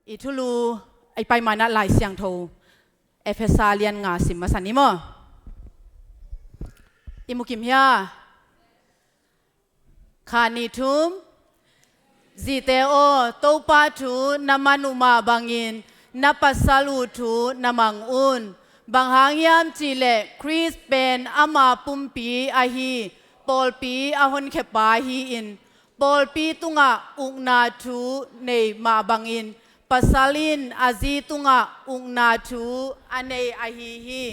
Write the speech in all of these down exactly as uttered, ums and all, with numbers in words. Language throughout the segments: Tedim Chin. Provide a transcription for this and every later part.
I thulu i pai manah Lai Siangtho Efesa lian nga sim masa ni maw? I mukim hia? Kha ni thum. Zite aw, Topa thu na man uh mah bangin na pasal uh thu na mang un. Bang hang hiam cihleh Khrist pen ama pumpi ahi pawlpi a honkhiapa hi-in, pawlpi tungah ukna thu nei mah bangin pasal in a zi tungah ukna thu a nei ahi hi.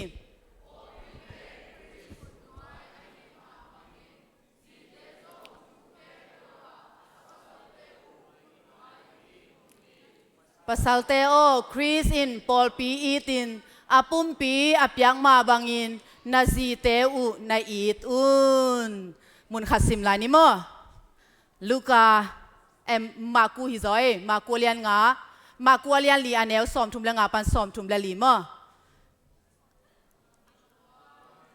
Pasalte aw, Khrist in pawlpi itin a pumpi a piak mah bangin na zite uh na it un. Mun khat sim lai ni maw? Luka, em, Maku hi zaw ei, Maku a lian nga, Maku a lian li a neu sawmthum le nga pan sawmthum le li maw?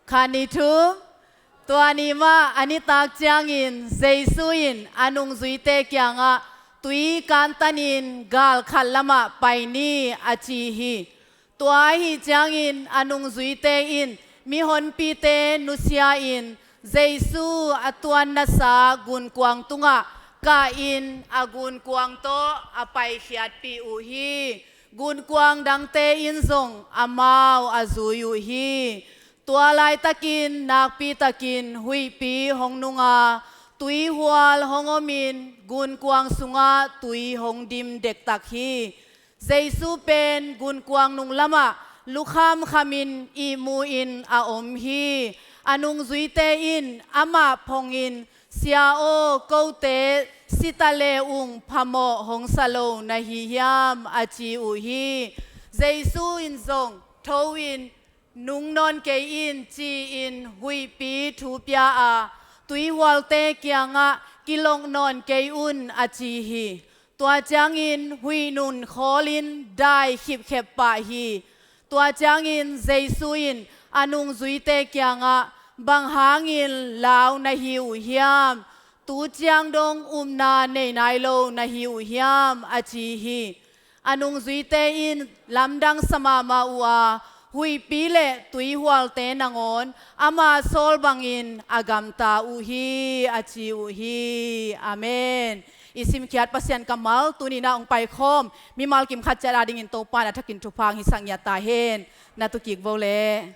Kha ni thum. Tua ni mah a nitak ciangin Jesu in a nungzuite kiangah tui kantanin gal khat lamah pai ni a ci hi. Tua ahi ciangin a nungzuite in mihonpite nusia-in Jesu a tuannasa gunkuang tungah kahin a gunkuang tawh a paikhiatpih uh hi. Gunkuang dangte in zong amau a zui uh hi. Tua laitakin nakpitakin huihpi hong nunga tuihual hong omin gunkuang sungah tui hong dim dektak hi. Jesu pen gunkuang nung lamah lukhamkhamin ihmu-in a om hi. A nungzuite in amah phongin, "Sia aw, kote si ta le ung phamawh hong sa lo na hi hiam?" a ci uh hi. Jesu in zong, "Tho in, nung nawn kei in," ci-in huihpi thu pia a, tuihualte kiangah, "Kilok nawn kei un," a ci hi. Tua ciangin huih nun khawlin dai khipkhep pah hi. Tua ciangin Jesu in a nungzuite kiangah, "Bang hangin lau na hi uh hiam? Tu ciang dong upna nei nai lo na hi uh hiam?" a ci hi. A nungzuite in lamdang sa mahmah uh a, huihpi le tuihualte nangawn ama sawl bangin a gamta uh hi, a ci uh hi. Amen. I simkhiat Pasian kammal tuni-in ah hong paikhawm mimal kim khat ciat adingin Topa in a thakin thupha hong hisak ngiat ta hen. Na tu kik vo leh.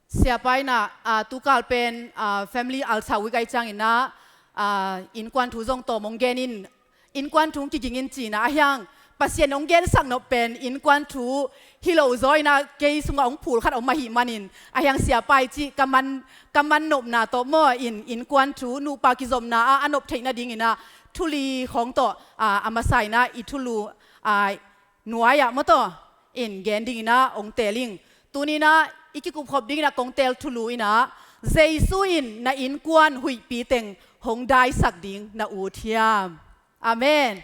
Siapa in ah, ah, tukal pen, ah, family alsa week ahih ciangin ah, ah, innkuan thu zong tawm hong gen in, innkuan thu hong kiging in ci-in ah, ahi hang Pasian hong gensak nop pen innkuan thu hi lo zaw in ah, kei sungah hong phul khat om ahih manin, ahi hang Siapa i cih ka man, ka man nopna tawh maw in, innkuan thu, nupa kizopna ah a nop theih nadingin ah thu li khawng tawh, ah, a masa in ah i thulu, ah, nuai-ah maw taw in gen dingin ah hong teel ing. Tuni-in ah i kikupkhop dingin ah kong teel thulu in ah, Jesu in na innkuan huihpi teng hong daisak ding na ut hiam? Amen.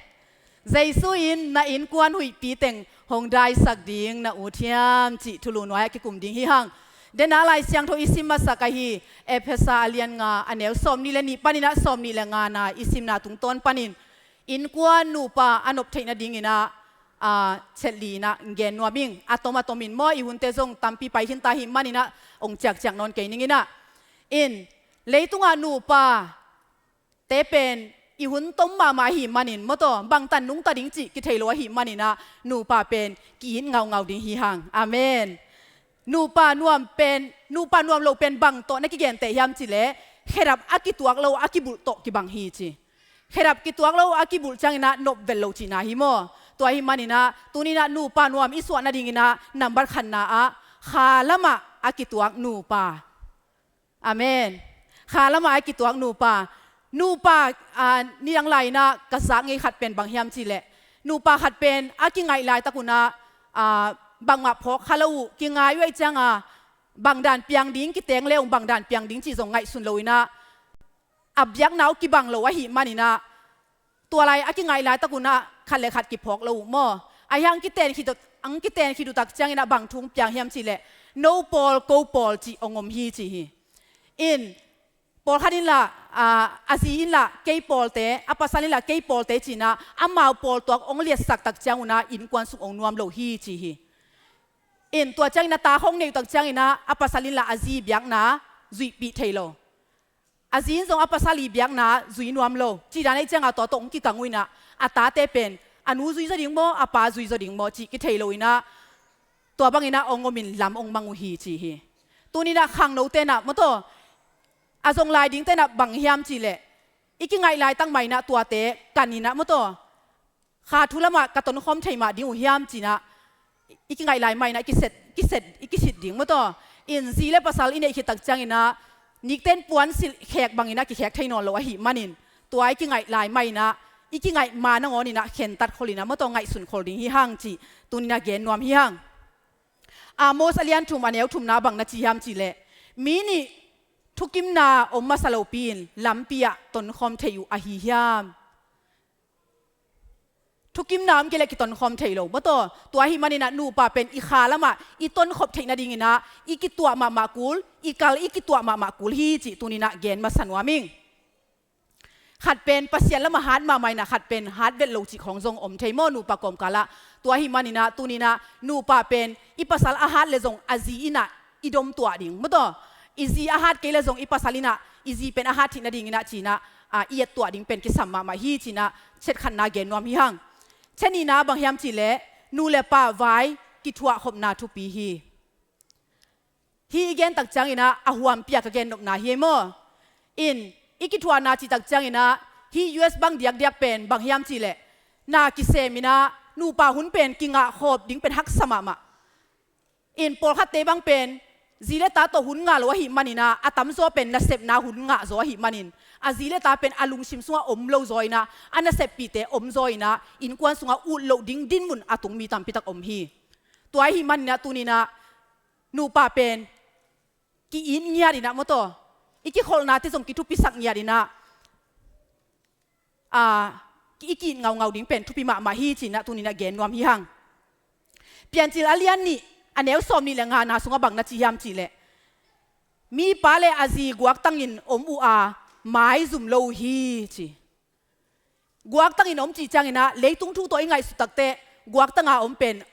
Jesu in na innkuan huihpi teng hong daisak ding na ut hiam cih thulu nuai-ah kikum ding hi hang. Denah Lai Siangtho i sim masak ahi Efesa a lian nga, a neu sawmnih le nih panin ah sawmnih le nga na i simna tungtawn panin innkuan nupa a nop theih nadingin ah, ah, chet li in ah gen nuam ing. A tom a tomin maw, i hunte zong tampi pai khin ta ahih manin ah hong ciakciak nawn kei ning in ah. In, leitungah nupate pen i hun tom mahmah ahih manin maw taw, bangtan nungta ding cih kithei lo ahih manin ah nupa pen ki-it ngaungau ding hi hang. Amen. Nupa nuam pen, nupa nuam lo pen bang tawh na kigenteh hiam cih leh, khedap a kituak lo a kibulh tawh kibang hi ci. Khedap kituak lo a kibulh ciangin ah nop vet lo cihna hi maw? Tua ahih manin ah tuni-in ah nupa nuam i suah nadingin ah nambat khatna ah kha lamah a kituak nupa. Amen. Kha lamah a kituak nupa. Nupa, ah, nidang lai-in ah ka zak ngei khat pen bang hiam cih leh, nupa khat pen a kingaih laitak un ah, ah, bangmah phawk kha lo uh, kingai uh ahih ciangin ah bangdan piang ding, kiteng le ung bangdan piang ding cih zong ngaihsun lo in ah, a biakna uh kibang lo ahih manin ah, tua lai a kingaih laitak un ah khat le khat kiphawk lo uh maw? Ahi hang kiten khit uh, ang kiten khit uh tak ciangin ah bang thu hong piang hiam cih leh, "No pawl, ko pawl," cih hong om hi ci hi. In, Pawlkhat in lah, a, a zi in lah kei pawlte, a pasal in lah kei pawlte ci-in ah, amau pawltuak hong liatsak tak ciangun ah innkuan sung hong nuam lo hi ci hi. In tua ciangin ah ta khong neih uh tak ciangin ah, a pasal in lah a zi biakna zuihpih thei lo. A zi in zong a pasal i biakna zui nuam lo. Cih dan ahih ciangah tua tawh hong kikang uh in ah, a tate pen a nu zui zaw ding maw, a pa zui zaw ding maw cih kithei lo in ah, tua bangin ah hong om in lam hong mang uh hi ci hi. Tuni-in ah khangnote in ah maw taw, a zong lai dingte in ah bang hiam cih leh, i kingaih laitak mah in ah tuate kan in ah maw taw, kha thu lamah ka tonkhawm thei mah ding uh hiam ci-in ah, i kingaih lai mah in ah kiset, kiset, i kisit ding maw taw. In zi le pasal i neih khit tak ciangin ah, nikten puansilh khek bangin ah kikhek thei nawn lo ahih manin, tua i kingaih lai mah in ah, i kingaih ma nangawn in ah khentat khol in ah maw taw, ngaihsun khol ding hi hang cih tuni-in ah gen nuam hi hang. Amos a lian thum a neu thumna bang na ci hiam cih leh, mi nih thukimna om masa lopi-in lampi ah tonkhawm thei uh ahi hiam? Thukimna om kei leh kitonkhawm thei lo maw taw. Tua ahih manin ah nupa pen i kha lamah i tonkhop theih nadingin ah i kituah mahmah kul, i kal i kituah mahmah kul hi cih tuni-in ah gen masa nuam ing. Khat pen Pasian lamah hat mahmah in ah, khat pen hat vet lo cih khawng zong om thei maw nupa kawmkal ah. Tua ahih manin ah tuni-in ah nupa pen i pasal a hat leh zong a zi in ah i dom tuah ding maw taw. I zi a hat kei leh zong i pasal in ah i zi pen a hat theih nadingin ah ci-in ah, a, i et tuah ding pen kisam mahmah hi ci-in ah chet khatna gen nuam hi hang. Chet nihna bang hiam cih leh, nu le pa vai kithuahkhopna thupi hi. Hih i gen tak ciangin ah a huampi-a ka gennopna hi ei maw. In, i kithuahna cih tak ciangin ah, hih U S bang diakdiak pen bang hiam cih leh, na kisem in ah nupa hun pen kingah khawm ding pen haksa mahmah. In, pawlkhatte bang pen zi le ta tawh hun ngah lo ahih manin ah, a tamzaw pen nasepna hun ngah zaw ahih manin, a zi le ta pen a lungsim sungah om lo zaw in ah, a naseppihte om zaw in ah, innkuan sungah ut loh ding dinmun a tung mi tampi tak om hi. Tua ahih manin ah tuni-in ah nupa pen ki-it ngiat in ah maw taw, i kikholhnate zong kithupisak ngiat in ah, a, i ki-it ngaungau ding pen thupi mahmah hi ci-in ah tuni-in ah gen nuam hi hang. Piancil a lian nih a neu sawmnih le ngana sungah bang na ci hiam cih leh, mi pa le a zi guaktangin om uh a, maizum lo uh hi ci. Guaktangin om cih ciangin ah, leitung thu tawh i ngaihsut tak teh, guaktanga om pen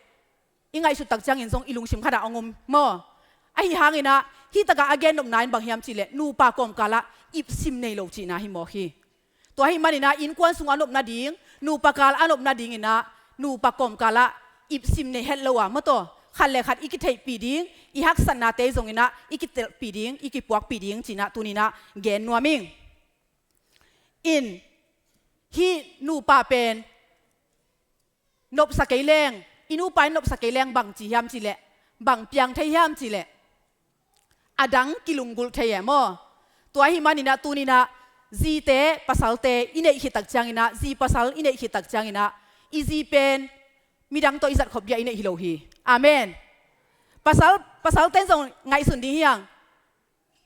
i ngaihsut tak ciangin zong i lungsim khatah hong om maw. Ahih hangin ah, hih takah a gennopna in bang hiam cih leh, nupa kawmkal ah ipsim nei lo cihna hi mawk hi. Tua ahih manin ah, innkuan sung a nop nading, nupa kal a nop nadingin ah, nupa kawmkal ah ipsim nei het lo a maw taw, khat le khat i kitheihpih ding, i haksatnate zongin ah i kitelpih ding, i kipuakpih ding ci-in ah tuni-in ah gen nuam ing. In, hih nupa pen nopsa kei leng, i nupa in nopsa kei leng bang ci hiam cih leh, bang piang thei hiam cih leh, a dang kilunggulh thei e maw. Tua ahih manin ah tuni-in ah zite pasalte i neih khit tak ciangin ah, zi pasal i neih khit tak ciangin ah, i zi pen midang tawh i zatkhop ding a i neih hi lo hi. Amen. Pasal, pasalte in zong ngaihsun ding hi hang.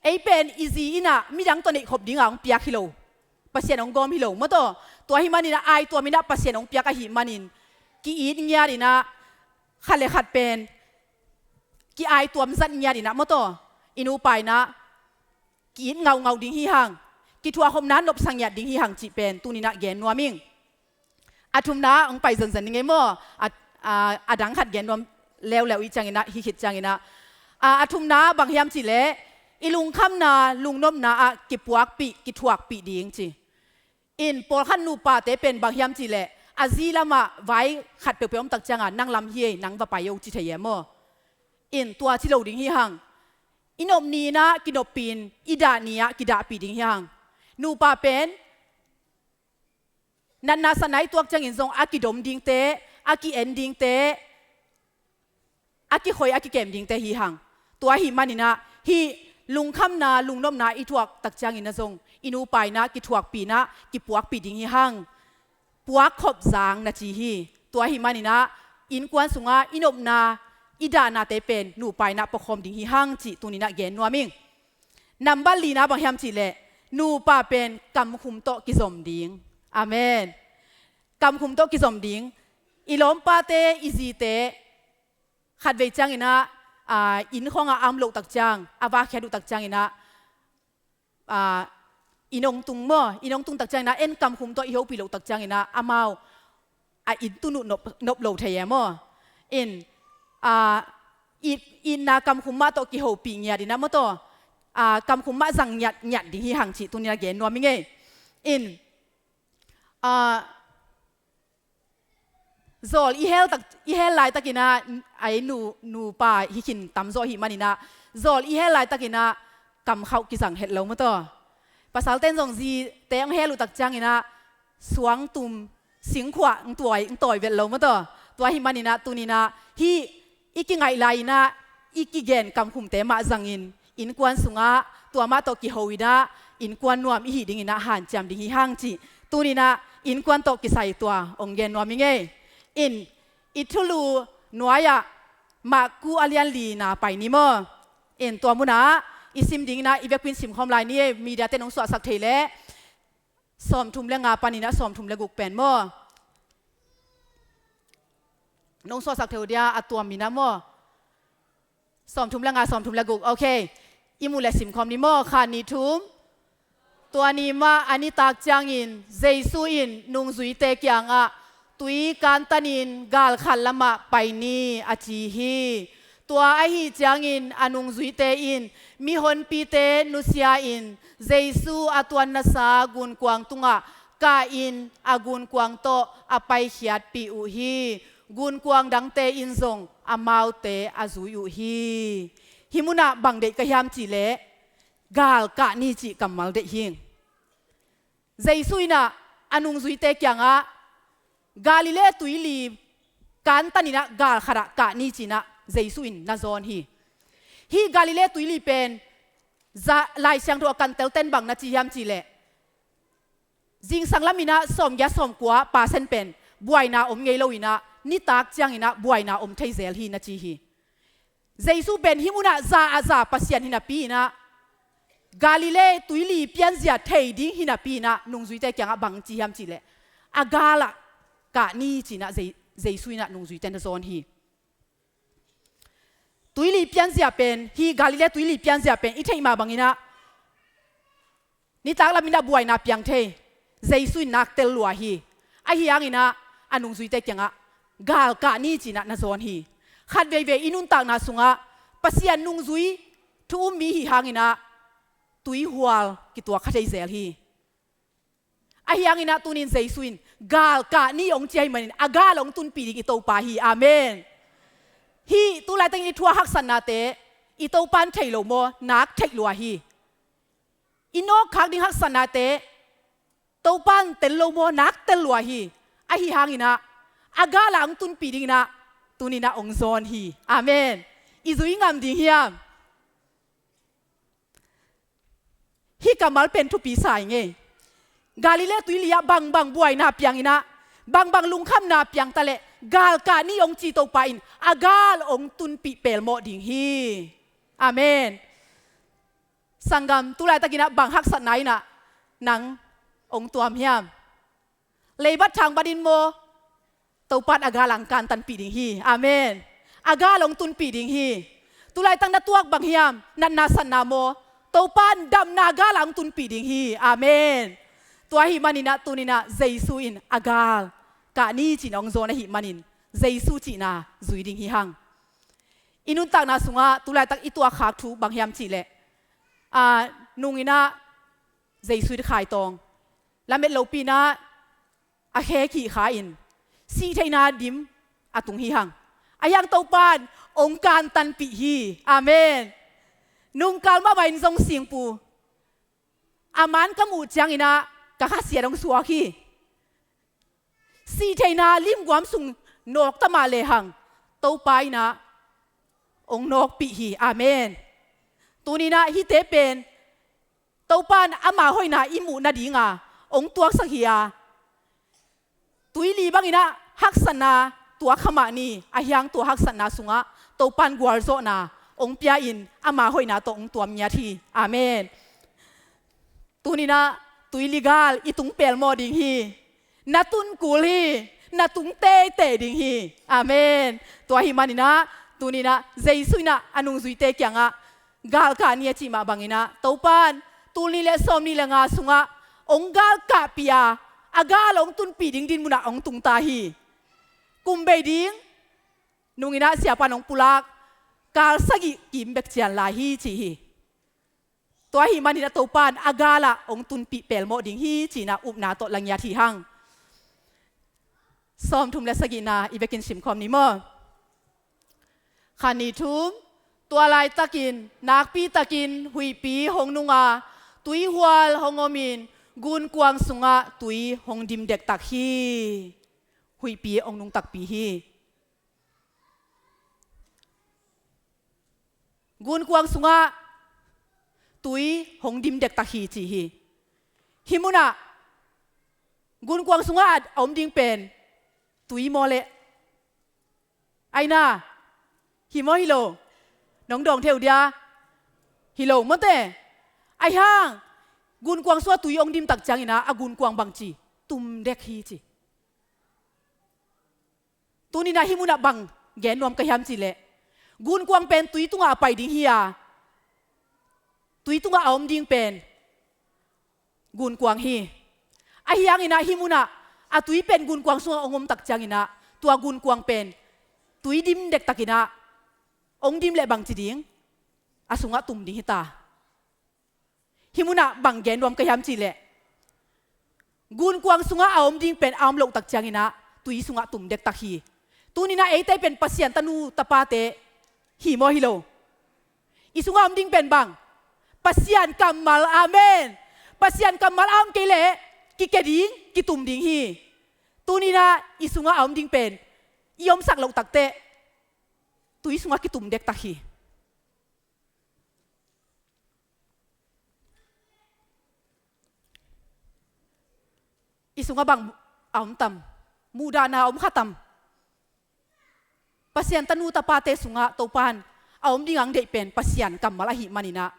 Ei pen i zi in ah midang tawh neihkhop ding a hong piak hi lo. Pasian hong gawm hi lo maw taw. Tua ahih manin ah aituam in ah Pasian hong piak ahih manin, ki-it ngiat in ah, khat le khat pen ki-aituam zat ngiat in ah maw taw, i nupa in ah ki-it ngaungau ding hi hang, kithuahkhopna nopsa ngiat ding hi hang cih pen tuni-in ah gen nuam ing. A thumna ah hong pai zenzen ning ei maw. A, a, a dang khat gen nuam leuleu i ciangin ah, hih khit ciangin ah. A, a thumna bang hiam cih leh, i lungkhamna, lungnopna ah kipuakpih, kithuakpih ding ci. In, pawlkhat nupate pen bang hiam cih leh, a zi lamah vai khat peuhpeuh om tak ciangah, nang lam hi ei, nang va pai o ci thei e maw. In, tua ci lo ding hi hang. I nop ni-in ah kinoppih in, i dah ni-ah kidahpih ding hi hang. Nupa pen natna satna i tuak ciangin zong a kidom dingte, a ki-en dingte, a kikhoi, a kikem dingte hi hang. Tua ahih manin ah, hih lungkhamna, lungnopna i thuak tak ciangin ah zong, i nupa in ah kithuakpih in ah kipuakpih ding hi hang. Puakkhop zang na ci hi. Tua ahih manin ah, innkuan sungah i nopna, i dahnate pen nupa in ah puakhawm ding hi hang cih tuni-in ah gen nuam ing. Nambat lina bang hiam cih leh, nupa pen kamkhum tawh kizom ding. Amen. Kamkhum tawh kizom ding. I lawmpate, i zite, khatvei ciangin ah, a, inn khawngah a om loh tak ciang, a vakhiat uh tak ciangin ah, ah, inn hong tung maw, inn hong tung tak ciangin ah, en kamkhum tawh i hopih loh tak ciangin ah, amau a inn tun uh nop, nop lo thei e maw. In, ah, it, itna kamkhum mah tawh kihopih ngiat in ah maw taw, ah, kamkhum mah zang ngiat, ngiat ding hi hang cih tuni-in ah gen nuam ing ei. In, ah, zawl i hel tak, i hel laitakin ah, ei nu, nupa hi khin tamzaw ahih manin ah, zawl i hel laitakin ah, kamkhauh kizang het lo maw taw. Pasalte'n zong zite hong hel uh tak ciangin ah, suangtum, singkhuah hong tawi, hong tawi vet lo maw taw. Tua ahih manin ah, tuni-in ah, hih i kingaih lai-in ah, i kigen kamkhumte mah zangin, innkuan sungah tua mah tawh kiho in ah, innkuan nuam i hih dingin ah hanciam ding hi hang cih tuni-in ah innkuan tawh kisai tua hong gen nuam ing ei. In, i thulu nuai-ah Marku a lian lina pai ni maw. In, tua munah i sim dingin ah i vekpi-in simkhawm lai ni ei, media-te'n hong suahsak thei leh sawmthum le nga panin ah sawmthum le guk pen maw. Nong suahsak thei uh dia, a tuam in ah maw. Sawmthum le nga, sawmthum le guk. Ok. I mu le simkhawm ni maw. Khat, nih, thum. Tua ni mah a nitak ciangin Jesu in nungzuite kiangah, tui kantanin gal khat lamah pai ni, a ci hi. Tua ahih ciangin a nungzuite in mihonpite nusia-in Jesu a tuannasa gunkuang tungah kahin a gunkuang tawh a paikhiatpih uh hi. Gunkuang dangte in zong amaute a zui uh hi. Hih munah bang deih ka hiam cihleh, gal kah ni cih kammal deih hi. Jesu in ah a nungzuite kiangah, Galilee tuili kantanin ah gal khat ah kah ni ci-in ah Jesu in na zawn hi. Hih Galilee tuili pen za, Lai Siangtho a kantelte'n bang na ci hiam cihleh, zingsang lamin ah sawmgiat sawmkua percent pen buaina om ngei lo-in ah, nitak ciangin ah buaina om thei zel hi, na ci hi. Jesu pen hih munah za a za Pasian hi napi-in ah, Galilee tuili pianzia thei ding hi napi-in ah, nungzuite kiangah bang ci hiam cihleh, a gal ah kah ni ci-in ah Je-, Jesu in ah nungzuite na zawn hi. Tuili pianzia pen, hih Galilee tuili pianzia pen i theih mah bangin ah, nitak lamin ah buaina piang thei. Jesu in nak tel lua hi. Ahih hangin ah a nungzuite kiangah, gal kah ni ci-in ah na zawn hi. Khat veivei i nuntakna sungah Pasian nungzui thu um mi i hih hangin ah tuihual kituak kha thei zel hi. Ahih hangin ah tuni-in Jesu in gal kah ni hong ci ahih manin, a gal hong tunpih ding i Topa hi. Amen. Hih tu laitakin i thuak haksatnate i Topa'n thei lo maw, nak theih lua hi. I nawkkhak ding haksatnate Topa'n tel lo maw, nak tel lua hi. Ahih hangin ah a gal ah hong tunpih dingin ah tuni-in ah hong zawn hi. Amen. I zui ngam ding hiam? Hih kammal pen thupi sa ing ei. Galilee tuili ah bangbang buaina piang in ah, bangbang lungkhamna piang taleh, gal kah ni hong ci Topa in a gal hong tunpih pelmawh ding hi. Amen. Sanggam, tu laitakin ah bang haksatna in ah nang hong tuam hiam? Leibat thang banin maw, Topa'n a gal ah hong kantanpih ding hi. Amen. A gal hong tunpih ding hi. Tu laitak na tuak bang hiam, natna satna maw, Topa'n damna gal ah hong tunpih ding hi. Amen. Tua ahih manin ah tuni-in ah Jesu in a gal kah ni ci-in hong zawn ahih manin, Jesu cihna zui ding hi hang. I nuntakna sungah tu laitak i tuakkhak thu bang hiam cihleh, a, nung in ah Jesu i khaitawng lamet lopi-in ah a khe kihkha in, sih theihna dim a tung hi hang. Ahih hang Topa'n hong kantanpih hi. Amen. Nungkal mahmah in zong singpu a man ka muh ciangin ah ka khasiat hong suak hi. Sih theihna limguam sung nawk ta mah lehang, Topa in ah hong nawkpih hi. Amen. Tuni-in ah hihte pen Topa'n ama hoihna i muh nadinga hong tuaksak hi a, tuili bangin ah haksatna tuak kha mah ni, ahih hang tua haksatna sungah Topa'n gualzawhna hong pia-in ama hoihna tawh hong tuam ngiat hi. Amen. Tuni-in ah tuili gal i tung pelmawh ding hi. Na tun kul hi. Na tung teitei ding hi. Amen. Tua ahih manin ah tuni-in ah Jesu in ah a nungzuite kiangah gal kah ni a cih mah bangin ah, Topa'n Tulnih le sawmnih le nga sungah hong galkahpih a, a gal hong tunpih ding dinmunah hong tungta hi. Kum bei ding nunginah siapan hong pulak, kal sagih kim bek cian lai hi ci hi. Tua ahih manin a Topa in a galah hong tunpih pelmawh ding hi cinah upna tawh la ngiat hi hang. Sawmthum le sagihna i bekin simkhawm ni maw? Khan ni thum, tua laitakin nakpitakin huihpi hong nunga tuihual hong omin gunkuang sungah tui hong dim dektak hi. Huihpi hong nung takpi hi. Gunkuang sungah tui hong dim dektak hi ci hi. Hih munah gunkuang sungah a om ding pen tui maw le? Aina, hi maw hi lo? Nong dawng thei uh dia? Hi lo maw te? Aihang gunkuang sungah tui hong dimtak cianginah a gunkuang bangci tum dek hi ci. Tuninah hih munah bang gen nuam ka hiam cihleh, gunkuang pen tui tungah a pai ding hi a, tui tungah a om ding pen gunkuang hi. Ahi hanginah hih munah a tui pen gunkuang sungah hong omtak cianginah tua gunkuang pen tui dim dektakinah hong dim leh bangci ding? A sungah tum ding hita. Hih munah bang gen nuam ka hiam cihleh, gunkuang sungah a om ding pen a om lohtak cianginah tui sungah tum dektak hi. Tuninah eite pen Pasian tanu tapate hi maw hi lo? I sungah a om ding pen bang? Pasian kammal. Amen. Pasian kammal a om kei leh kikia ding, kitum ding hi. Tuninah i sungah a om ding pen i omsak lohtak teh tui sungah kitum dektak hi. I sungah bang a om tam? Muhdahna a om kha tam? Pasian tanu tapate sungah Topa in a om ding a hong deih pen Pasian kammal ahih maninah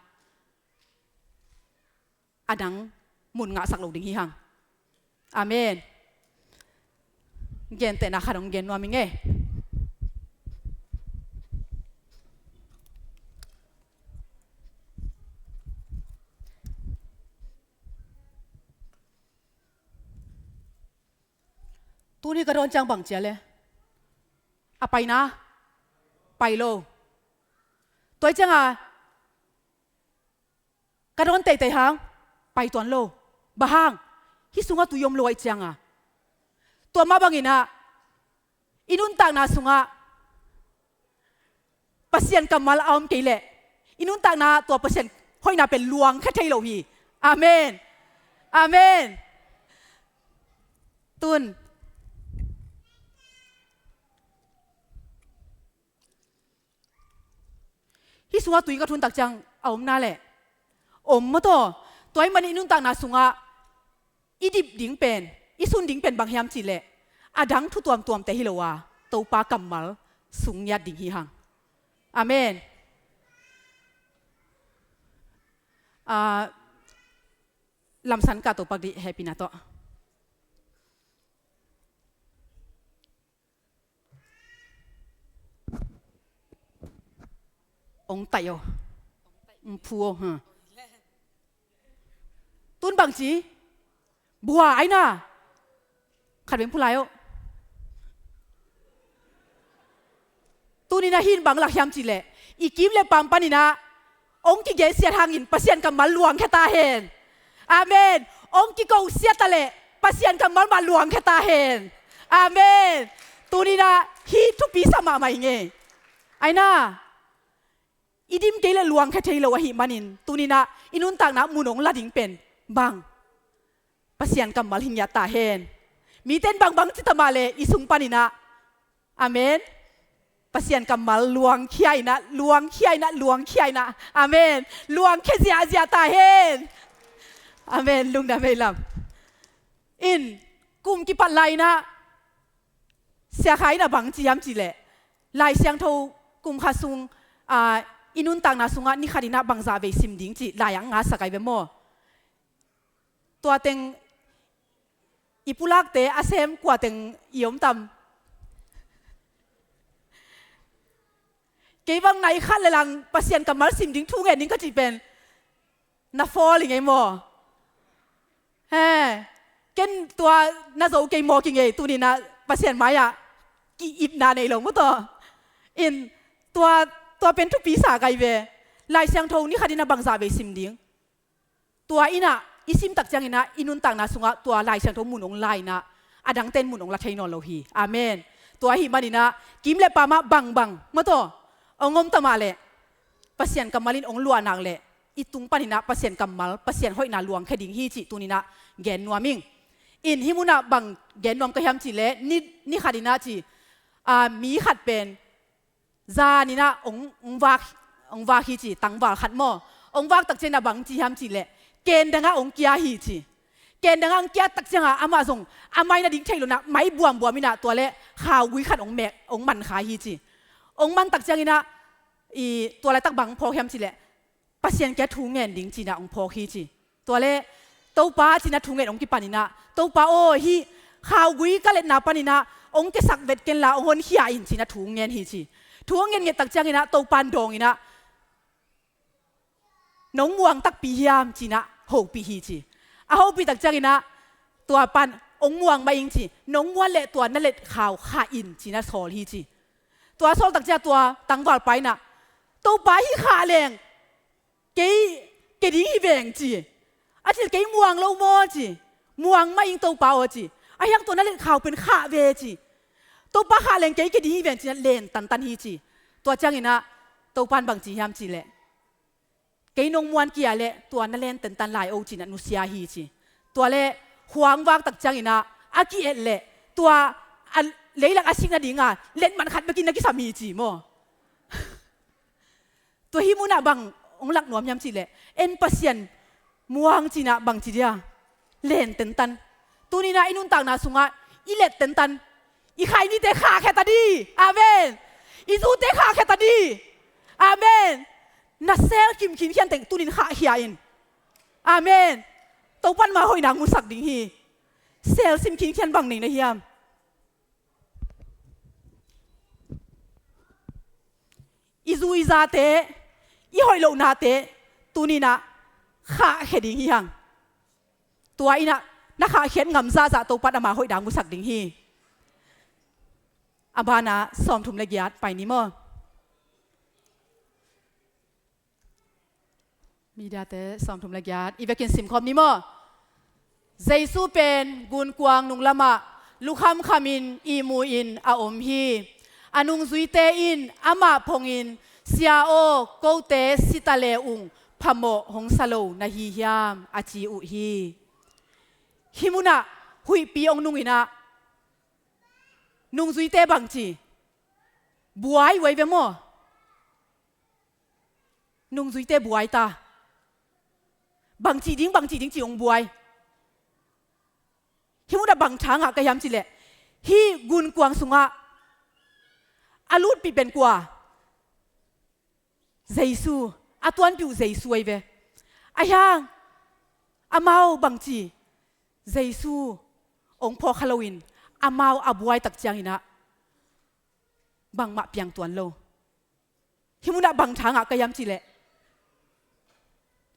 a dang mun ngahsak lo ding hi hang. Amen. Gentehna khat hong gen nuam ing e. Tuni ka dawn ciang bang cia le? A pai na? Pai lo. Tua cianga ka dawn teitei hang, pai tuan lo. Bang hang? Hih sungah tui om lo ahih cianga. Tua mah banginah i nuntakna sungah Pasian kammal a om kei leh i nuntakna tua Pasian hoihna pen luangkhia thei lo hi. Amen. Amen. Tun hih sungah tui ka thuntak ciang a om na leh om maw taw? Tua ahih manin i nuntakna sungah i dip ding pen, i sun ding pen bang hiam cihleh a dang thu tuamtuamte hi lo a, Topa kammal sung ngiat ding hi hang. Amen. Ah, lamsan ka Topa dih hehpihna tawh. Ong taih aw. Ong phu aw, ha. Tun bangci bua aina. Khat beng phu lai aw. Tuninah hih in bang lak hiam cihleh, i kim le paam paninah ong kigelsiat hangin Pasian kammal luangkhia ta hen. Amen. Ong kikosiat ta leh Pasian kammal mah luangkhia ta hen. Amen. Tuninah hih thupi sa mahmah ing e. Aina, i dim kei leh luangkhia thei lo ahih manin tuninah i nuntakna mun ong la ding pen bang? Pasian kammal hi ngiat ta hen. Mite in bangbang ci ta mah leh i sung paninah, amen, Pasian kammal luangkhia inah, luangkhia inah, luangkhia inah, amen, luangkhia ziahziah ta hen. Amen. Lungdam ei lam. In kum kipat lai inah Sia Khai inah bang ci hiam cihleh, Lai Siangtho kum khat sung, ah, i nuntakna sungah ni khat inah bangzah vei sim ding cih lai ah ngasak ai ve maw? Tua teng i pulakte a sem kua teng i om tam? Kei bang nai khat le lang Pasian kammal sim ding thu ngen ding ka cih pen na fall hi ngei maw? He, ken tua na zo kei maw ki ngei, tuni-in ah Pasian mai-ah ki-ipna nei lo maw taw. In tua, tua pen thupi sa kei ve. Lai Siangtho ni khat in ah bangzah vei sim ding. Tua in ah i sim tak ciangin ah i nuntakna sungah tua Lai Siangtho mun hong la in ah, a dangte'n mun hong la thei nawn lo hi. Amen. Tua ahih manin ah kim le pam ah bangbang maw taw hong om ta mah leh, Pasian kammal in hong luah nak leh i tung panin ah Pasian kammal, Pasian hoihna luangkhia ding hi cih tuni-in ah gen nuam ing. In hih mun ah bang gen nuam ka hiam cih leh, ni, ni khat in ah ci, a, mi khat pen zan in ah hong, hong vak, hong vak hi ci, tangval khat maw. Hong vak tak ciangin ah bang ci hiam cih leh, ken dang ah hong kia hi ci. Ken dang ah hong kia tak ciangin ah amah zong a mai na ding thei lo-in ah mai buambuam in ah tua leh khaugui khat hong mek, hong man kha hi ci. Hong man tak ciangin ah, i, tua laitak bang phawk hiam cih leh, Pasian kiang thu ngen ding ci-in ah hong phawk hi ci. Tua leh, Topa ci-in ah thu ngen hong kipan in ah, Topa aw, hih khaugui ka letna panin ah hong kiasak vet ken la, hong honkhia in ci-in ah thu ngen hi ci. Thu hong ngen nget tak ciangin ah Topa'n dawng in ah, nong muang takpi hiam ci-in ah hopih hi ci. A hopih tak ciangin ah tua pa'n, hong muang mah ing ci, nong muan leh tua na let khau khah in ci-in ah sawl hi ci. Tua sawl tak ciang tua tangvalpa in ah, Topa, hih khah leng kei, kei ding hi veng ci. A cil kei muang lo maw ci. Muang mah ing Topa aw ci. Ahi hang tua na let khau pen khah ve ci. Topa, khah leng kei, kei ding hi veng ci-in ah len tantan hi ci. Tua ciangin ah Topa'n bang ci hiam cih leh, kei nong muan kei leh tua na len tantan lai o ci-in ah nusia hi ci. Tua leh khuang vak tak ciangin ah a ki-et leh tua a leilak a sik nading a letmat khat bekin na kisam hi ci maw. Tua hih mun ah bang hong lak nuam hiam cih leh, en Pasian muang ci-in ah bang ci dia, len tantan. Tuni-in ah i nuntakna sungah i let tantan. I khainite khahkhia ta ding. Amen. I zute khahkhia ta ding. Amen. Na sel kim khinkhian teng tuni-in khahkhia in. Amen. Topa'n ama hoihna hong musak ding hi. Sel sim khinkhian bang nei na hiam? I zu i zate, i hoih lohnate tuni-in ah khahkhia ding hi hang. Tua in ah na khahkhiat ngam zahzah Topa'n ama hoihna hong musak ding hi. A ban ah sawmthum le giat pai ni maw? Mediate sawmthum le giat, i vekin simkhawm ni maw? Jesu pen gunkuang nunglamah lukhamkhamin ihmu-in a om hi. A nungzuite in amah phongin, "Sia aw, kote si ta le ung phamawh hong sa lo na hi hiam?" a ci uh hi. Hih munah huihpi hong nung in ah, nungzuite bangci? Buai uh ei ve maw? Nungzuite buai ta. Bangci ding, bangci ding ci hong buai. Hih munah bang tha ngah ka hiam cih leh, hih gunkuang sungah a lutpih pen kua? Jesu. A tuanpih uh Jesu ei ve. Ahi hang amau bangci? Jesu hong phawk kha loin amau a buai tak ciangin ah bangmah piang tuan lo. Hih munah bang tha ngah ka hiam cih leh,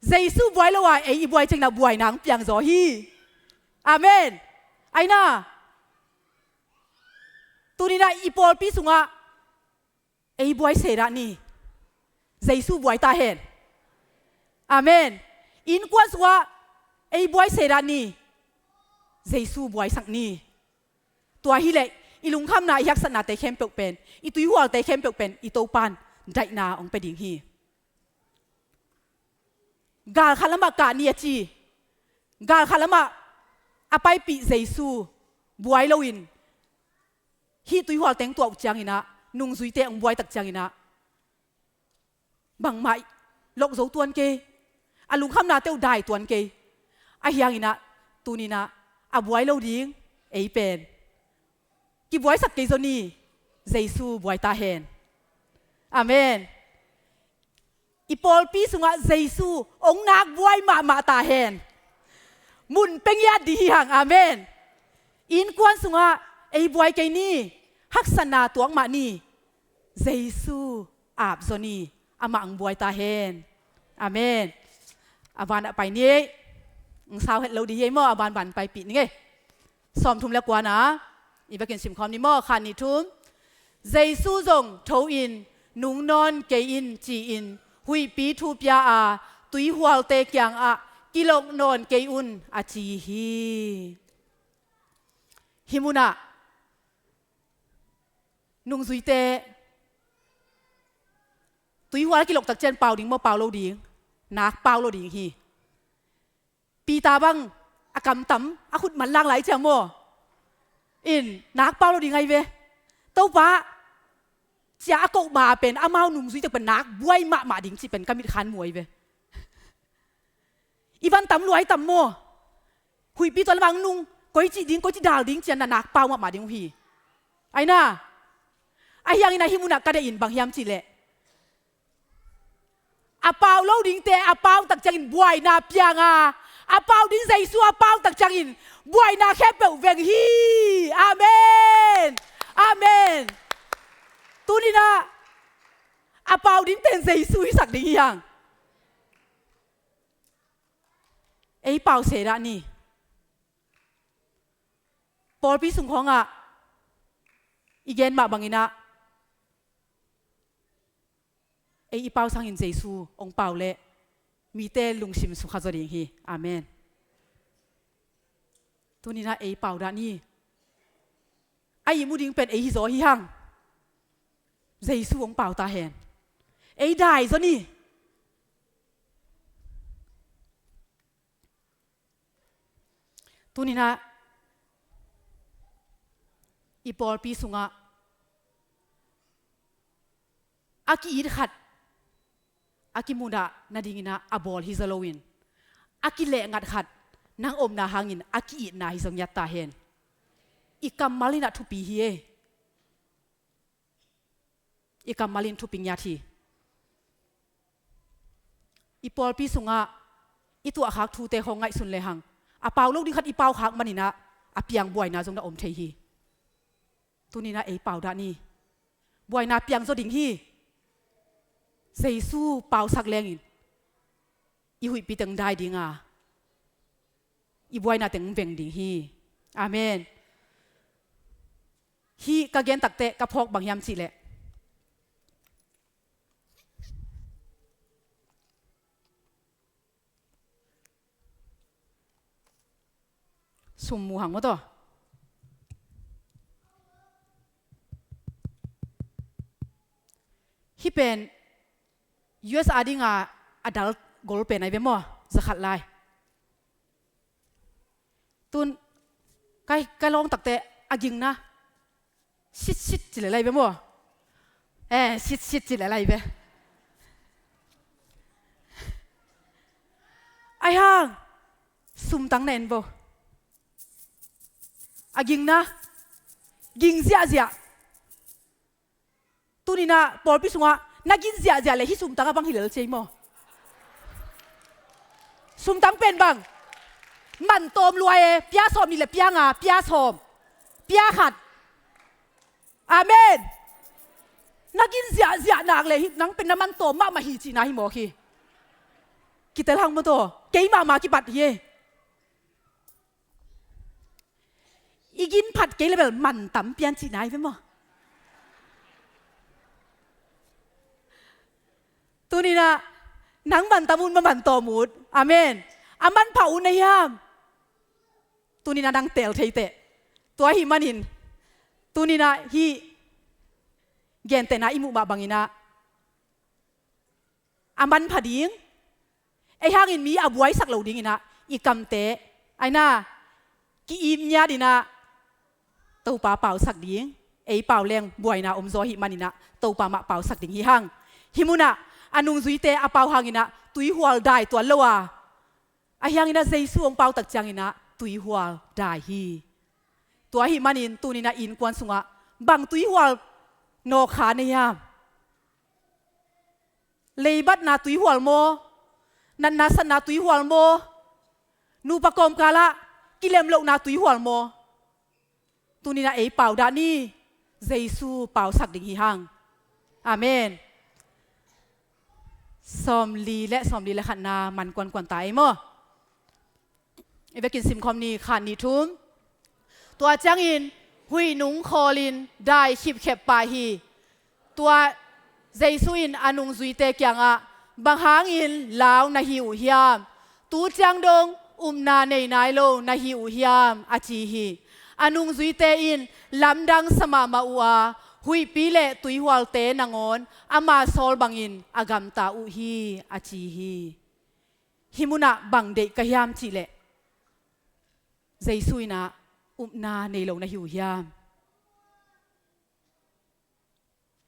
Jesu buai lo a ei i buai ciangin ah buaina hong piang zaw hi. Amen. Ahi na, tuni-in ah i pawlpi sungah ei buai se dah ni. Jesu buai ta hen. Amen. Innkuan sungah ei buai se dah ni. Jesu buaisak ni. Tua hi leh i lungkhamna, i haksatnate khempeuh pen, i tuihualte khempeuh pen i Topa'n daihna hong pia ding hi. Galkhat lamah kah ni a ci, galkhat lamah a paipih Jesu buai loin hih tuihualte hong tuah uh ciangin ah, nungzuite hong buai tak ciangin ah, bangmah lok zo tuan kei, a lungkhamnate uh dai tuan kei. Ahi hangin ah tuni-in ah a buai lo ding ei pen kibuaisak kei zaw ni. Jesu buai ta hen. Amen. I pawlpi sungah Jesu hong nak buai mahmah ta hen. Mun pia ngiat ding hi hang. Amen. Innkuan sungah ei buai kei ni. Haksatna tuak mah ni. Jesu ap zaw ni. Amah hong buai ta hen. Amen. A vanah pai ni ei. Ong sau het lo ding hi ei maw, a vanvan paipih ning ei. Sawmthum le kuana i vekin simkhawm ni maw, khat nih thum. Jesu zong tho in, nung nawn kei in ci-in huihpi thu pia a, tuihualte kiangah kilok nawn kei un a ci hi. Hih munah nungzuite tuihual a kilok tak ciang pau ding maw, pau lo ding? Nak pau lo ding hi. Peter bang a kamtam, a khut man lang lai ciang maw, in nak pau lo ding ahi ve. Topa, ci-a a koh ma pen amau nungzuite pen nak buai mahmah ding cih pen ka mitkhan mu ahi ve. I van tam lua hi tam maw? Huihpi tua lamah nung, koi cih ding, koi cih dal ding ci-a na nak pau mahmah ding uh hi. Ahi na, ahi hangin ah hih munah ka deih in bang hiam cih leh, a pau lo dingte a pau tak ciangin buaina piang a, a pau ding Jesu a pau tak ciangin buaina khempeuh veng hi. Amen. Amen. Tuni-in ah a pau ding pen Jesu hisak ding hi hang. Ei pau se dah ni. Pawlpi sung khawngah i gen mah bangin ah, ei i pau sangin Jesu ong pau leh mite lungsim sukha zaw ding hi. Amen. Tuni-in ah ei pau dah ni. A ihmu ding pen ei hi zaw hi hang. Jesu ong pau ta hen. Ei dai zaw ni. Tuni-in ah i pawlpi sungah a ki-it khat a kimudah nadingin ah a bawl hi zaw loin, a kilehngat khat nang omna hangin a ki-itna hi zaw ngiat ta hen. I kammal in ah thupi hi ei. I kammal in thupi ngiat hi. I pawlpi sungah i tuahkhak thute khawng ngaihsun lehang, a pau lo ding khat i paukhak manin ah a piang buaina zong na om thei hi. Tuni-in ah ei pau dah ni. Buaina piang zaw ding hi. Jesu pausak lengin i huihpi teng dai ding a, i buaina teng veng ding hi. Amen. Hih ka gen tak teh ka phawk bang hiam cih leh, sum mu hang maw taw. Hih pen U S a dinga a dal gol pen ahi ve maw, za khat lai. Tun ka, ka lawng tak teh a gingna sitsit ci lel ahi ve maw. Eh, sitsit ci lel ahi ve. Ahi hang sumtang na en vo. A gingna ging ziahziah. Tuni-in ah pawlpi sungah na ging ziahziah leh hih sumtang a bang hi lel ci ei maw. Sumtang pen bang, man tawm lua e, pia sawm nih leh pia nga, pia sawm, pia khat. Amen. Na ging ziahziah nak leh hih nang pen na man tawm mahmah hi cihna hi mawk hi. Kitel hang maw taw, kei mahmah kipat hi ei. I gin phat kei leh bel man tam pian cihna hi ve maw. Tuni-in ah nang man tam ut, ma man tawm ut. Amen. A manpha ut na hiam? Tuni-in ah nang teel thei teh. Tua ahih manin tuni-in ah hih gentehna i muh mah bangin ah a manpha ding, ei hangin mi a buaisak lo dingin ah i kamte, ahi na, ki-im ngiat in ah Topa pausak ding, ei pau leng buaina om zaw ahih manin ah Topa mah pausak ding hi hang. Hih munah a nungzuite a pau hangin ah tuihual dai tuan lo a, ahi hangin ah Jesu hong pau tak ciangin ah tuihual dai hi. Tua ahih manin tuni-in ah innkuan sungah bang tuihual nawk kha na hiam? Leibatna tuihual maw? Natna satna tuihual maw? Nupa kawmkalah kilemlohna tuihual maw? Tuni-in ah ei pau dah ni. Jesu pausak ding hi hang. Amen. Sawmli le sawmli le khatna man kuankuan ta ei maw? I vekin simkhawm ni, khat, nih, thum. Tua ciangin huih nung khawlin dai khipkhep pah hi. Tua Jesu in a nungzuite kiangah, "Bang hangin lau na hi uh hiam? Tu ciang dong upna nei nai lo na hi uh hiam?" a ci hi. A nungzuite in lamdang sa mahmah uh a, huihpi le tuihualte nangawn ama sawl bangin a gamta uh hi, a ci hi. Hih munah bang deih ka hiam cihleh, Jesu in ah, "Upna nei lo na hi uh hiam?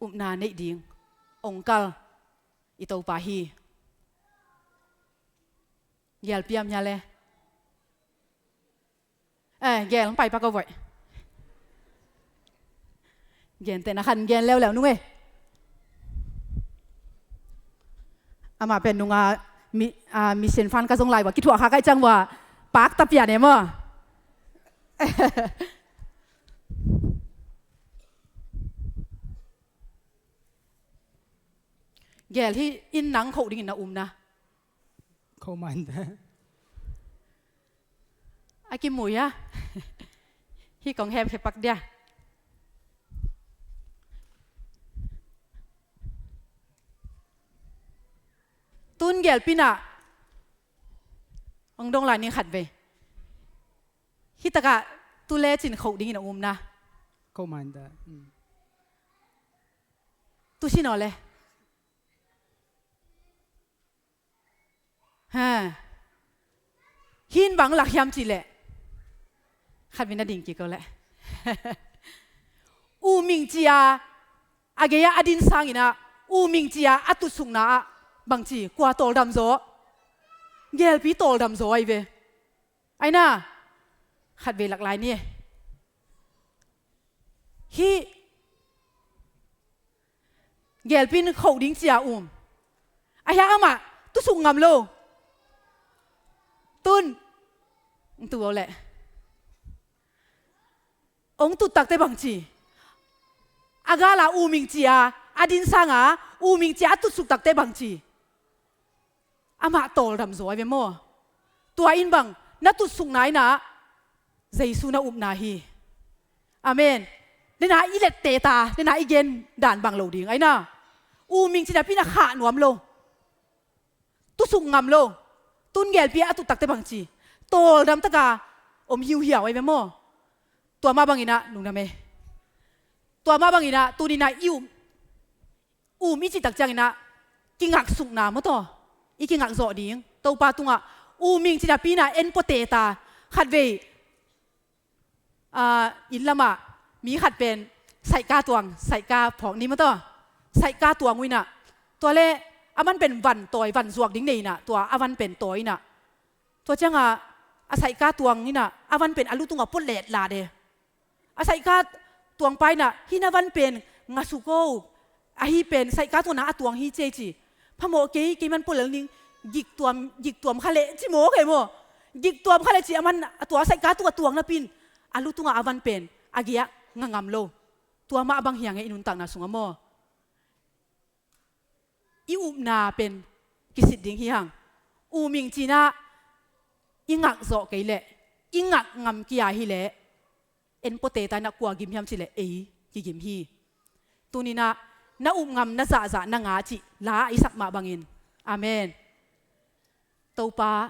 Upna neih ding ong kal i Topa hi." Gelpiam hia le? Eh, gel hong pai pak o voih. Gentehna khat gen leuleu nung e. Amah pen nunga mi, a, mission fan ka zong lai ua, kithuah kha kaih ciang ua, pak ta pian e maw? Gel, hih inn nang khoh dingin na um na? Khoh man ta. A kimui a. Hih kong hemkhia pak dia. Tun gelpi in ah, ong dong lai ning khatvei. Hih takah tu lecin khoh dingin a um na? Khoh man ta. Mm. Tu sin aw le. Ha. Hih in bang lak hiam cihleh, khatvei na ding kik o leh. U Ming ci-a, a gei-ah a din sangin ah, U Ming ci-a a tutsukna ah bangci, kua tawldam zaw? Gelpi tawldam zaw ahi ve. Ahi na, khatvei lak lai ni. Hih gelpi in khoh ding ci-a um. Ahi hang amah tutsuk ngam lo. Tun, tu o leh. Ong tut takte bangci? A gala U Ming ci-a a din sanga, U Ming ci-a a tutsuk takte bangci? Amah tawldam zaw ahi ve maw? Tua in bang, na tutsukna in ah Jesu na upna hi. Amen. Dena i lette ta, dena i gen dan bang lo ding ahi na. U Ming ci napi in ah khah nuam lo. Tutsuk ngam lo. Tun gelpi a tut takte bangci? Tawldam taka om hiuhiau ahi ve maw? Tua mah bangin ah, lungdam e. Tua mah bangin ah, tuni-in ah i um, um i cih tak ciangin ah, kingaksukna maw taw, i kingak zawh ding. Topa tungah U Ming ci napi in ah en pua teta. Khatvei, ah, inn lamah mi khat pen saihka tuang, saihka phawk ni maw taw, saihka tuang uh in ah, tua leh a van pen van tawi, van zuak ding nei in ah, tua a van pen tawi in ah, tua ciangah a saihka tuang in ah a van pen a lu tungah pua letla de. A saihka tuangpa in ah, "Hih na van pen nga suk o, ahi pen saihka tuang na a tuang hi," ci ei ci. "Phamawh kei, kei man pua lel ning, giktuam, giktuam kha leh," ci mawk e maw. Giktuam kha leh ci a man, a tua saihka tungah tuang napi in a lu tungah a van pen a gei-ah nga ngam lo. Tua mah bang hi hang e i nuntakna sungah maw? I upna pen kisit ding hi hang. U Ming ci-in ah i ngak zawh kei leh, i ngak ngam kia hi leh, en pua teta in ah kua gim hiam cih leh ei kigim hi. Tuni-in ah na up ngam na zahzah na ngah cih la a i sak mah bangin. Amen. Topa,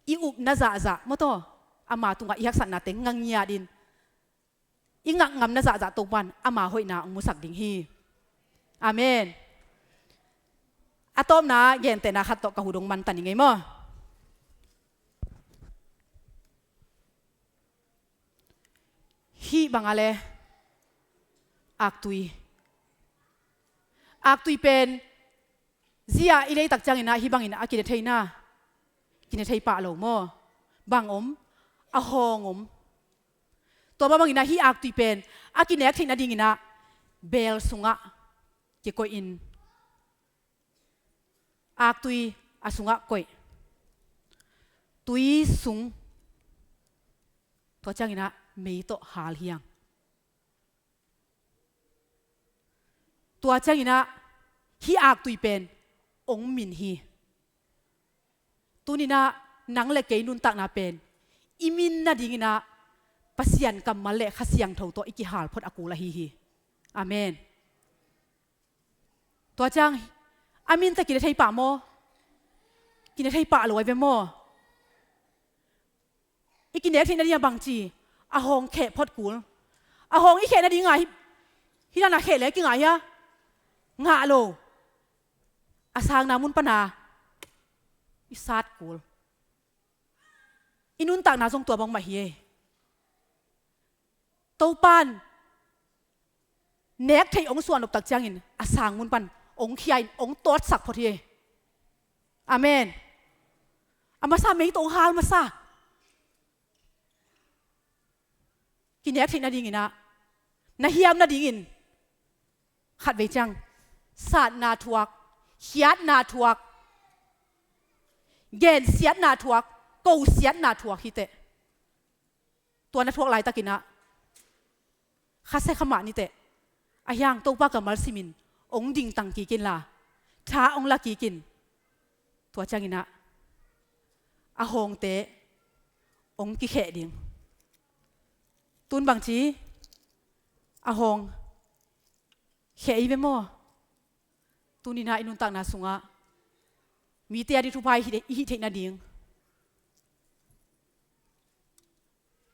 i up na zahzah maw taw, ama tungah i haksatnate nga ngiat in, i ngak ngam na zahzah Topa in ama hoihna hong musak ding hi. Amen. A tawpna gentehna khat tawh ka hu dong man ta ning ei maw? Hih bang a leh, aktui. Aktui pen zia i lei tak ciangin ah hih bangin a kine thei na? Kine thei pah lo maw? Bang om? A hawng om. Tua mah bangin ah hih aktui pen a kinek theih nadingin ah beel sungah kikoih in, aktui a sungah koih, tui sung, tua ciangin ah mei tawh hal hi hang. Tua ciangin ah hih aktui pen hong min hi. Tuninah nang le kei nuntakna pen i min nadinginah Pasian kammal le Kha Siangtho tawh i kihal phot a kul ahi hi. Amen. Tua ciang a minte kine thei pah maw? Kine thei pah lo ai ve maw? I kinek theih nading a bangci a hawng kheh phot kul. A hawng i kheh nading a hi, hi dana kheh le kingah hia? Ngah lo. A sangna mun pana i sat kul. I nuntakna zong tua bangmah hi ei. Topan nek theih hong suah noptak ciangin a sang mun pan hong khia in hong tawtsak phot hi. Amen. A masa mei tawh hong hal masa. Kinek theih nadinginah na hiam nadingin khatvei ciang satna thuak, khiatna thuak, gensiatna thuak, kosiatna thuak hiteh. Tua na thuak laitakinah khasia khamah niteh a hiang Topa kammal simin hong dingtang kikin la, tha hong la kikin. Tua cianginah a hawngte hong kikheh ding. Tun bangci a hawng kheh i ve maw? Tuninah i nuntakna sungah mite a ding thupha i hih, i hih theih nading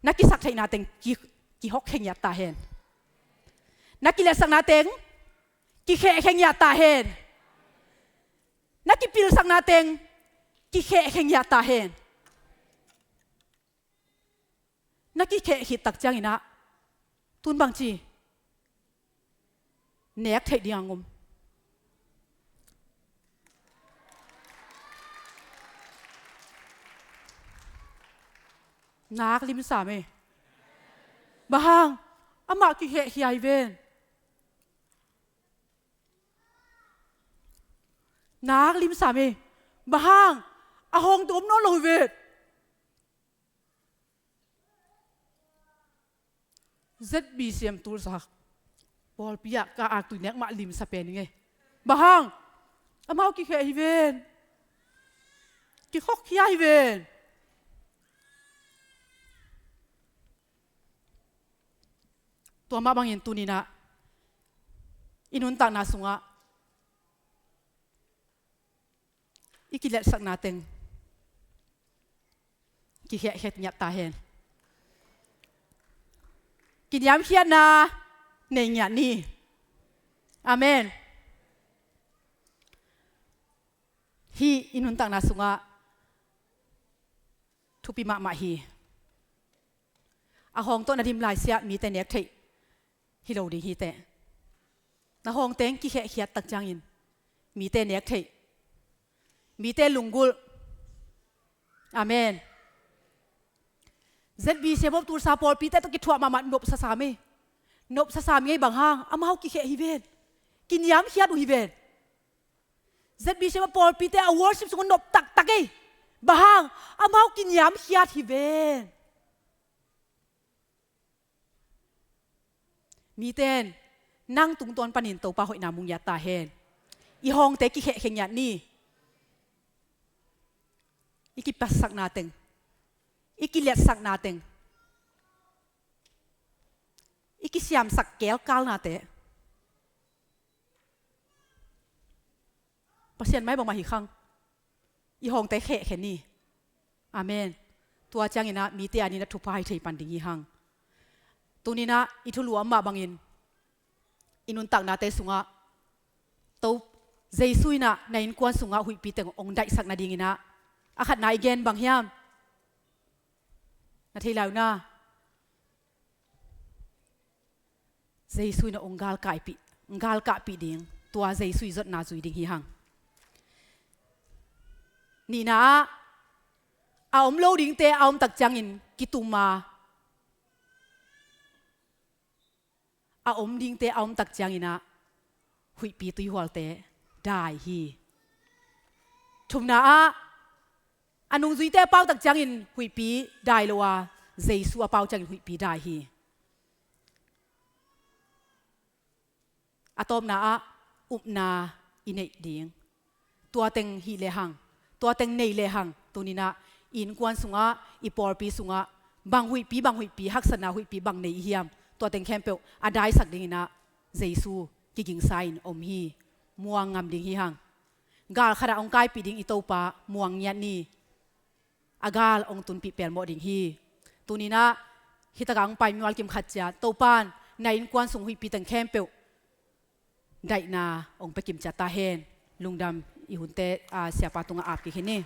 na kisak theihna teng ki, kihok khengiat ta hen. Na kiletsakna teng kikheh khengiat ta hen. Na kipilsakna teng kikheh khengiat ta hen. Na kikheh khit tak cianginah tun bangci nek theih ding a ngum. Nak limsam ei. Bang hang? Amah kikheh khia hi ven. Nak limsam ei. Bang hang? A hawng dawm nawn lo hi ven. Z B C M Tulsa pawlpi ah ka aktui nek mah limsa pen ing ei. Bang hang? Amau kikheh hi ven. Kikhok khia hi ven. Tua mah bangin tuninah i nuntakna sungah i kiletsakna teng kikhehkhet ngiat ta hen. Kiniamkhiatna nei ngiat ni. Amen. Hih i nuntakna sungah thupi mahmah hi. A hawng tawh na dim laisiah mite nek theih hi lo ding hiteh. Na hawngteng kikhehkhiat tak ciangin mite nek theih, mite lunggulh. Amen. Z B C M Tulsa pawlpite tawh kithuah mahmah nopsa sam ei. Nopsa sam ei bang hang? Amau kikheh hi ven. Kiniamkhiat uh hi ven. Z B C M pawlpite a worship sungah nop taktak ei. Bang hang? Amau kiniamkhiat hi ven. Miten nang tungtawn panin Topa hoihna mu ngiat ta hen. I hawngte kikhehkhe ngiat ni. I kipatsakna teng, i kiletsakna teng, i kisiamsak kelkalnate Pasian maibang mah hi khang. I hawngte khehkhe ni. Amen. Tua cianginah mite a dinah thupha hi thei pan ding hi hang. Tuninah i thulu a mah bangin i nuntaknate sungah To Jesu inah na innkuan sungah huihpi teng hong daihsak nadinginah a khatna i gen bang hiam? Na thei lai uh na. Jesu in a hong galkahpih, hong galkahpih ding, tua Jesu i zotna zui ding hi hang. Nihna ah a om lo dingte a om tak ciangin kitum a, a om dingte a om tak cianginah huihpi tuihualte dai hi. Thumna ah a nungzuite a pau tak ciangin huihpi dai lo a, Jesu a pau ciangin huihpi dai hi. A tawpna ah upna i neih ding, Tua teng hih lehang, tua teng nei lehang, tuninah i innkuan sungah, i pawlpi sungah bang huihpi, bang huihpi, haksatna huihpi bang nei i hiam, tua teng khempeuh a daisak dinginah Jesu kigingsa-in om hi. Muang ngam ding hi hang. Gal khatah hong kaipih ding i Topa muang ngiat ni. A gal hong tunpih pelmawh ding hi. Tuninah hitakah hong pai mimal kim khat ciat Topan na innkuan sung huihpi teng khempeuh daihna hong pia kim ciat ta hen. Lungdam. I hunte a siapa tungah ap kik hi ni.